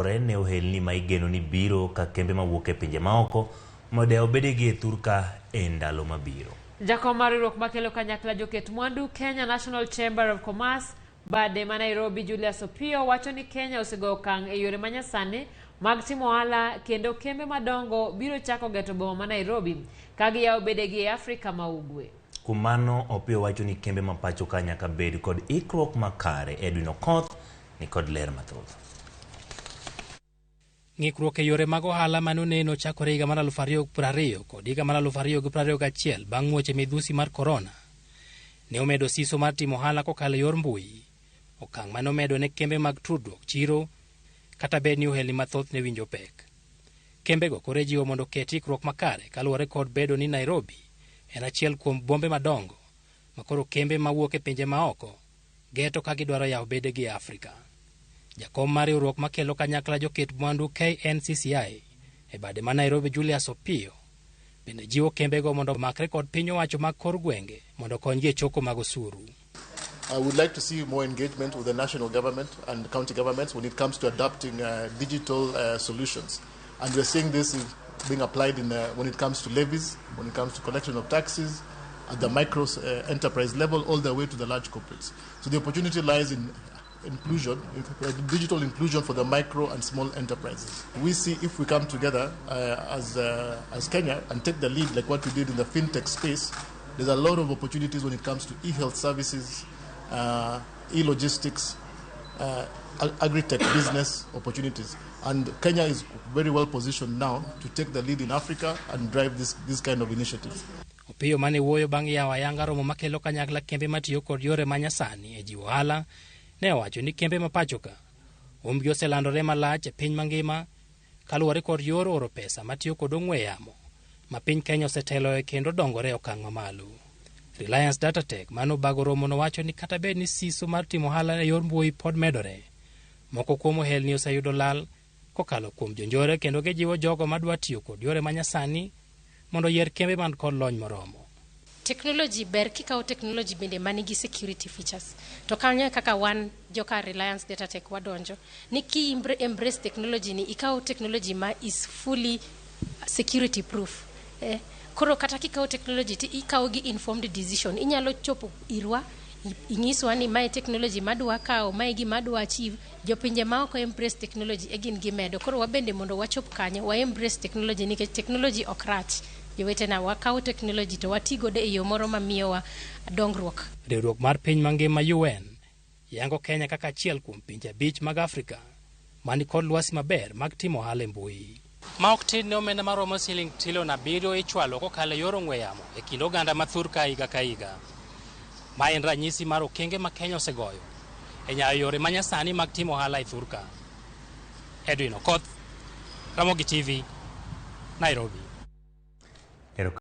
Ne ohelni ma igeno ni biro ka kembe mawuok e pinje maoko mondo oyaw bedegi e thurka e ndalo mabiro. Jakom mar riwruok makelo kanyakla joket mwandu Kenya National Chamber of Commerce bade ma Nairobi Julius Opiyo wacho ni Kenya osegoyo okang' e yore manyasani mag timo ohala kendo kembe madongo biro chako geto boma ma Nairobi ka giyawo bedegi e Afrika ma Ugwe. Kuom mano, Opiyo wacho ni kembe ma pacho ka nyaka bed kod ikruok makare. Edwin Okoth ni kod ler mathoth. Ng'ikruok e yore mag ohala mane oneno chakore higa mar 2020 kod higa mar 2021 bang' muoche midhusi mar korona ne omedo siso mar timo ohala kokalo e yor mbui, okang' mane omedo ne kembe mag tudruok chiro kata bed ni ohelni mathoth ne winjo pek. Kembego koro ijiwo mondo oket ikruok makare kaluwore kod bedo ni Nairobi en achiel kuom bombe madongo ma koro kembe mawuok e pinje maoko geto ka gidwaro yawo bedegi e Afrika. Jakom mar riwruok makelo kanyakla joket mwandu KNCCI e bade ma Nairobi Julius Opiyo bende jiwo kembego mondo omakre kod piny owacho mag kor gwenge mondo okonygi e choko mag osuru. I would like to see more engagement with the national government and county governments when it comes to adopting digital solutions. And we're seeing this is being applied when it comes to levies, when it comes to collection of taxes, at the micro enterprise level, all the way to the large corporates. So the opportunity lies in inclusion, in digital inclusion for the micro and small enterprises. We see if we come together as Kenya and take the lead like what we did in the fintech space, there's a lot of opportunities when it comes to e-health services, e-logistics, agri-tech business opportunities. And Kenya is very well positioned now to take the lead in Africa and drive this kind of initiatives. Opiyo mane wuoyo bang' yawo ayanga romo makelo kanyakla kembe matiyo kod yore manyasani e jiwo ohala ne owacho ni kembe ma pacho ka umbgi oselandore malach e piny mangima kaluwore kod yor oro pesa matiyo kod ong'we yamo ma piny Kenya oseteloe kendo dongore e okang' mamalo. Reliance Datatech mano bago romo nowacho ni kata bed ni siso mar timo ohala e yor mbui pod medore, moko kuom ohelni oseyudo lal kokalo kuom jonjore kendo gijiwo jogo madwa tiyo kod yore manyasani mondo oyier kembe man kod lony moromo. Technology ber kikawo technology bende manigi security features. To kanyo e kaka wan joka Reliance Datatech wadonjo. Ni ki embrace technology ni ikawo technology ma is fully security proof. Koro kata kikawo technology ti ikawo gi informed decision. Inyalo chopo irwa, inyiswa ni mae technology madwa kawo, mae gima adwa achieve. Jopinje ma ok embrace technology e gin gimedo. Koro wabende mondo wachop kanyo, wa embrace technology nikech technology ok rach. Jowetena, wakaw technology to wati godo e yo moro mamiyowa dongruok. Riwruok mar piny mangima UN yango Kenya kaka achiel kuom pinje 5 mag Afrika mani kod lwasi maber mag timo ohala e mbui. Ma ok tin ne omenda maromo siling trilion 7 ichwalo kokalo e yor ong'we yamo e kind oganda ma thurka higa ka higa. Ma en ranyisi mar okenge ma Kenya osegoyo e nyayo yore manyasani mag timo ohala e thurka. Edwin Okoth, Ramogi TV, Nairobi.